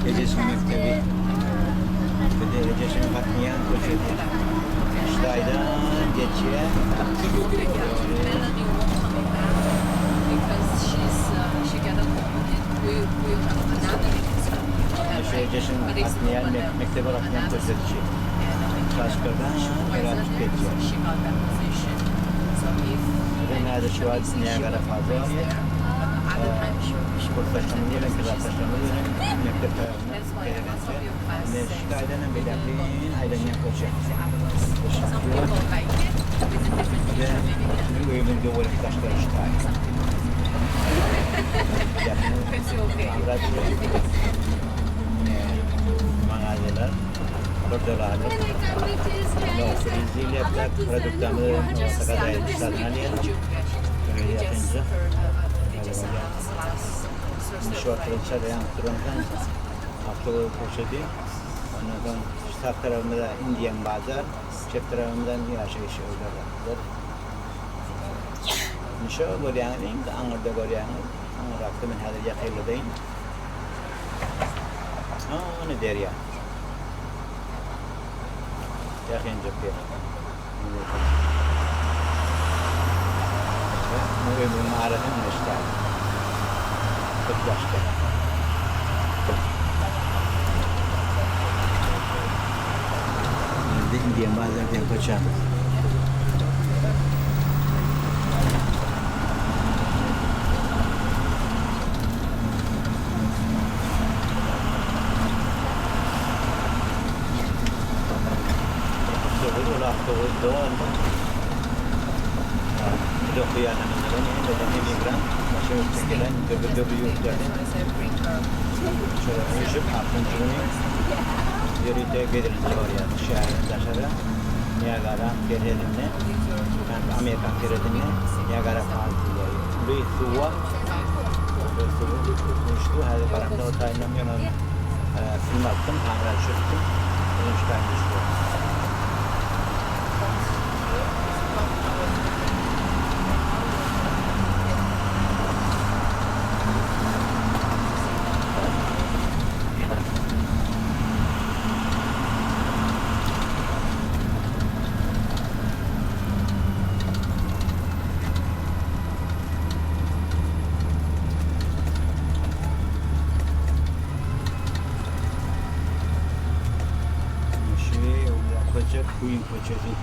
Ejesiniň mekdebi. Bize ejesiniň gatnaýan köçesi. Ştaýdan geçýär. Şu ejesiniň gatnaýan mekdebe gatnaýan köçesi. Çaşkyrdan öräp geçýär. Bize näde şu wagt Niagara Falls barýar. Indi şu wagt Rıçar ýanyp duransoň awtobus köçedi. Ondan soň sag tarabymyzda Indian bazar, çep tarabymyzda ýaşaýyş öýler zatlar. Indi şo görýäňiz iň aňyrda görýäňiz. Aňyrrakda men häzir ýakynladaýyn. Hany derýa. Ýakynjak ýer. Ömrümiň arasy güneşdäki. Köp daşda. Indi Indian bazar diýen köçämiz. Awtobus, ol awtobus doly. Biz okuýan adamlardan hemmeden emigrant, başga ýurtdan gelen, dürli-dürli ýurtlardan şolar üýşüp, altynjy güni ýörite gezelenje barýar. Şäherden daşara, Niagara serhedinde, ýagny Amerikan serhedinde Niagara Falls diýilýär. Uly suwa, uly suw, uçdy. Häzir baramda o taýyndan ýöne film alypdym, kamera düşüripdim. Ýöne şu taýynda düşürýär. Şu köçe Queen köçesi.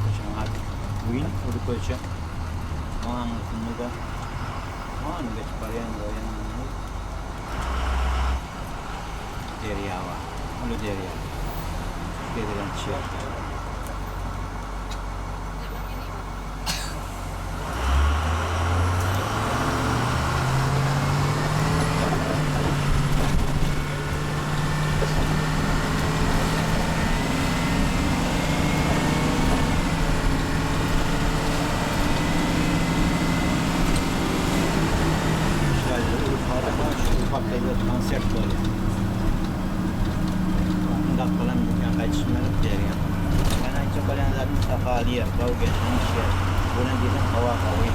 Köçäniň ady Queen, uly köçe. Aňyrsynda-da hany geçip barýan görýäňiz derýa bar. Uly derýa. Gezelenç ýer. Şäherde uly park bar, şu uly parkda konsert bolýar. Gapdalan dükkan gaýdyşyndan berýär. Men aýtjak bolýan zadym sapaly ýer, gowy gezelenç ýer. Bulam diýseň howa gowy.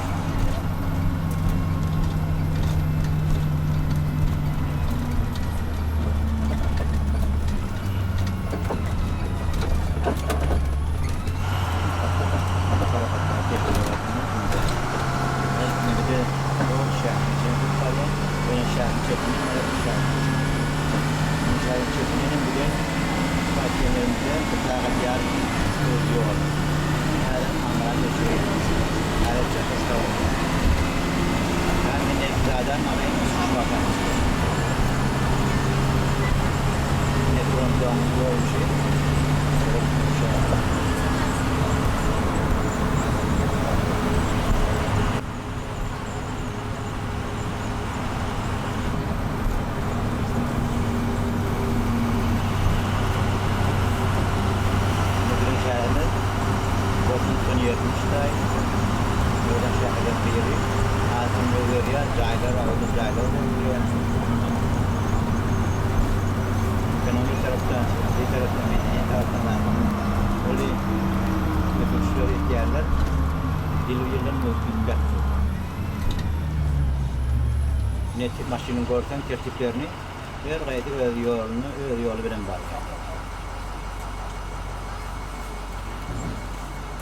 Biziň şäherimiz Waşington ýerleşýär. Owadan şäherleriň biri. Adam özgerýär, jaýlar, owadan jaýlar gurulýar. Ekonomik tarapdan, syýasy tarapdan, medeni tarapdan adam uly ösüşler etýärler. Ýyl-ýyldan üýtgäp dur. Ine, maşynyň görseň tertiplerini, her gaýsy öz ýoluna, öz ýoly bilen barýar.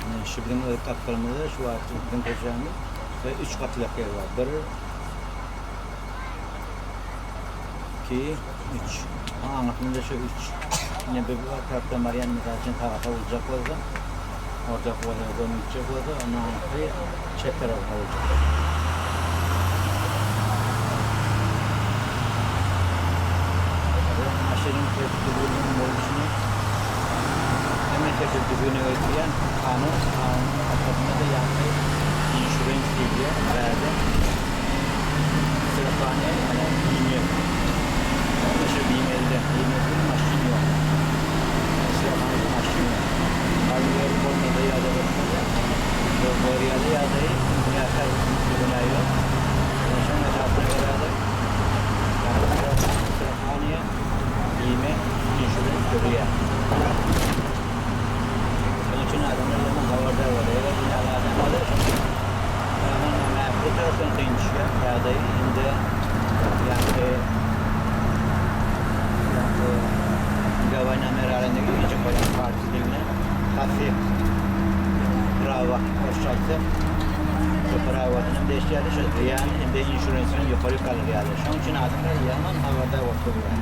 Ine, şu biziň öz gapdalymyzda şu wagt biziň köçämiz we üç gatlak ýer bar. Bir, iki, üç. Aňyrsynda şu üç. Ine, bu tarapdan barýan, mysal üçin, saga sowuljak bolsa, Orjak bolsa, göni gitjek bolsa, onda aňyrsy çep tarapa sowuljak. Maşynyň tertip-düzgüniniň boluşyny hemme tertip-düzgüne öýtýän kanun, kanunyň arkasynda-da ýaňky insurance diýilýär, bärde strahowaniýa, ýagny bime. Şu bimeli-de, bimesiz maşyn ýok. Strahowaniýasyz maşyn ýok. Galyberip bolmasa ýa-da bolmasa, görýäli ýagdaýy günäkär günä ýok. Şoň esasyna görä-de strahowaniýa bime insurance dörýär. Şonuň üçin adamlar ýaman habardar bolýar. Eger binaly adam bolsa, şonuň ýaman ähli tarapdan kyn düşýär. Ýagdaýy hem-de ýaňky ýaňky Gaway nomeralendigi injek bolýan parsy diline tassyk prawa orsça aýtsak şu prawasyny hem deşýärdi, şu zyýan hem-de insuransyny ýokary galyrýardy. Şonuň üçin adamlar ýaman habardar bolup durýar.